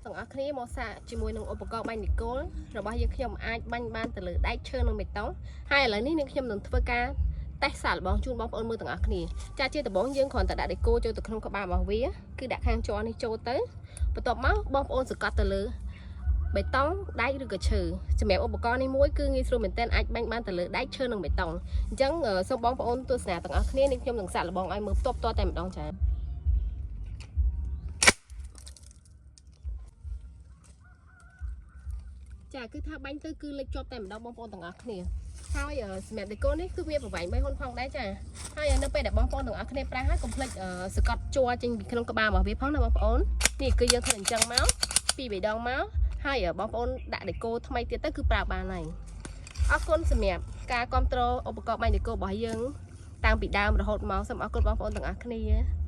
ទាំងអស់គ្នាមកសាកជាមួយនឹងឧបករណ៍បាញ់ដេគោលរបស់យើងខ្ញុំអាចបាញ់បានទៅលើដែកឈើនិងបេតុងហើយឥឡូវនេះនាងខ្ញុំនឹងធ្វើការតេស្តសាកល្បងជូនបងប្អូនមើលទាំងអស់គ្នាចាជាដំបូងយើងគ្រាន់តែដាក់ដេគោលចូលទៅក្នុងក្បាលរបស់វាគឺដាក់ខាងជាប់នេះចូលទៅបន្ទាប់មកបងប្អូនសង្កត់ទៅលើបេតុងដែកឬក៏ឈើសម្រាប់ឧបករណ៍នេះមួយគឺងាយស្រួលមែនទែនអាចបាញ់បានទៅលើដែកឈើនិងបេតុងអញ្ចឹងសូមបងប្អូនទស្សនាទាំងអស់គ្នានាងខ្ញុំនឹងសាកល្បងឲ្យមើលផ្ទាប់ៗតែម្ដងចា ចាគឺថាបាញ់ទៅគឺលេចជាប់តែម្ដងបងប្អូនទាំងអស់គ្នាហើយសម្រាប់ដេកូនេះគឺវាប្រវែង3ហ៊ុនផងដែរចាហើយនៅពេលដែលបងប្អូនទាំងអស់គ្នាប្រាស់ហើយកុំភ្លេចសកត់ជ័រចេញពីក្នុងក្បាលរបស់វាផងណាបងប្អូននេះគឺយើងធ្វើអញ្ចឹងមកពីរបីដងមកហើយបងប្អូនដាក់ដេកូថ្មីទៀតទៅគឺប្រើបានហើយអរគុណសម្រាប់ការគ្រប់គ្រងឧបករណ៍បាញ់ដេកូរបស់យើងតាំងពីដើមរហូតមកសូមអរគុណបងប្អូនទាំងអស់គ្នា។